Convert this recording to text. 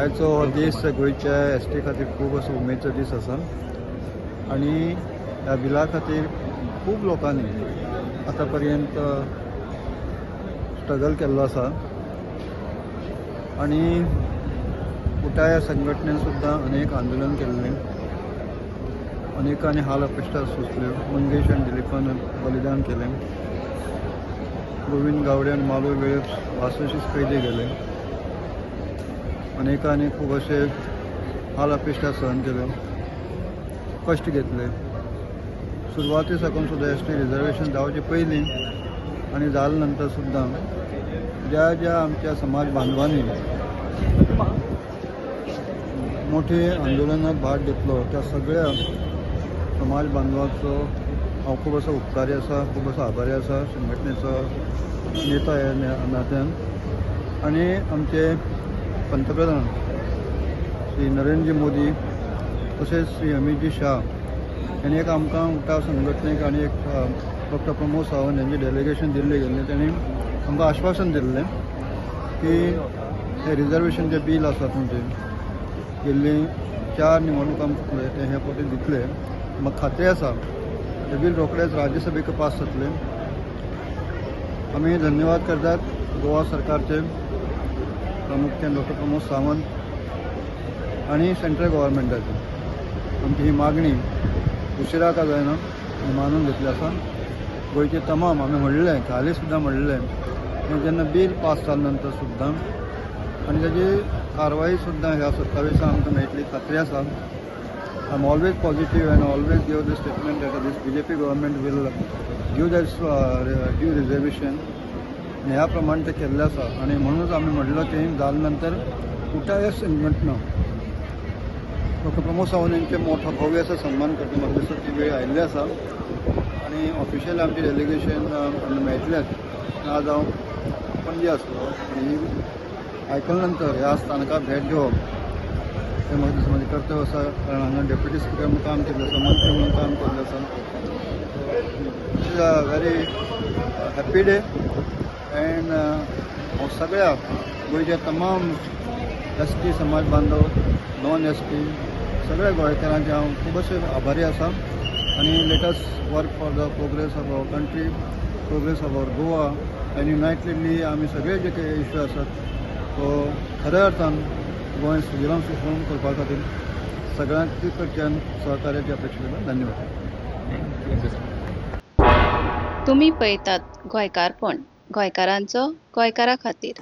आयचो हो दीस गोंयच्या एस टी खातीर खूब असो उमेदचो दीस आसा आनी ह्या बिला खातीर खूब लोकांनी आतां पर्यंत स्ट्रगल केल्लो आसा आनी उटा ह्या संघटनेन सुद्दां अनेक आंदोलन केल्लें, अनेकांनी हाल अपेश्टा सोंसल्यो. मंगेश आनी दिलीपान बलिदान केलें, गोविंद गावडे आनी मालू वेळीप वासोशीस कैदी गेले, अनेकांनी खूब अशे हाल अपेश्टा सहन केल्यो, कश्ट घेतले. सुरवाती साकून सुद्दां एस टी रिजर्वेशन जावचे पयलीं आनी जाले नंतर सुद्दां ज्या ज्या आमच्या समाज बांधवांनी मोठे आंदोलनात भाग घेतलो त्या सगळ्या समाज बांधवाचो हांव खूब असो उपकारी आसा, खूब असो आभारी आसा संघटनेचो नेता ह्या नात्यान. आनी आमचे पंतप्रधान श्री नरेंद्र मोदी तशेंच श्री अमितजी शाह यांनी एक आमकां उटा संघटनेक आनी एक डॉक्टर प्रमोद सावंत यांचे डेलिगेशन दिल्ली गेल्लें, तांणी आमकां आश्वासन दिल्लें की हे रिजर्वेशन जे बील आसा तुमचें गेल्लीं चार निवडणुकां ते हे फावटी दितले. म्हाका खात्री आसा हे बील रोखडेच राज्यसभेक पास जातलें. आमी धन्यवाद करतात गोवा सरकारचे, प्रामुख्यान डॉक्टर प्रमोद सावंत आनी सेंट्रल गव्हर्मेंटाचे. आमची ही मागणी उशिरा का जायना मानून घेतली आसा. गोंयचे तमाम आमी म्हणलें, काली सुद्दां म्हणलें, जेन्ना बील पास जाल्या नंतर सुद्दां आनी ताजी कारवाई सुद्दां ह्या 27 आमकां मेळटली खात्री आसा. I am always positive and always give the statement that this BJP government will give that due reservation. आनी ह्या प्रमाणे तें केल्लें आसा आनी म्हणूनच आमी म्हणलो की जाल्या नंतर उटा ह्या संघटना डॉक्टर प्रमोद सावंत यांचे मोठो भव्य असो सन्मान करता. म्हाका दिसता ती वेळ आयिल्ली आसा आनी ऑफिशियल आमचें डेलिगेशन मेळटलेंच. आज हांव पणजे आसलो आनी आयकल्या नंतर ह्या स्थानकाक भेट घेवप हें म्हाका दिसता म्हजें कर्तव्य आसा, कारण हांगा डेप्युटी स्पिकर म्हणून काम केल्लें आसा, मंत्री म्हणून काम केल्लें आसा. It is a very happy day and हांव सगळ्या गोंयच्या तमाम एस टी समाज बांधव, नॉन एस टी, सगळ्या गोंयकारांचे हांव खूब आभारी आसा आनी let us work for the progress of our country, progress of our Goa आनी युनायटेडली आमी सगळे जे काही इश्यू आसात तो खऱ्या अर्थान गोंय सुजलाम सुफलाम करपा खातीर सगळ्यांची कडच्यान सहकार्याची अपेक्षा करता. धन्यवाद. Thank you sir. तुमी पळयतात गोंयकारपण, गोंयकारांचो गोंयकारा खातीर.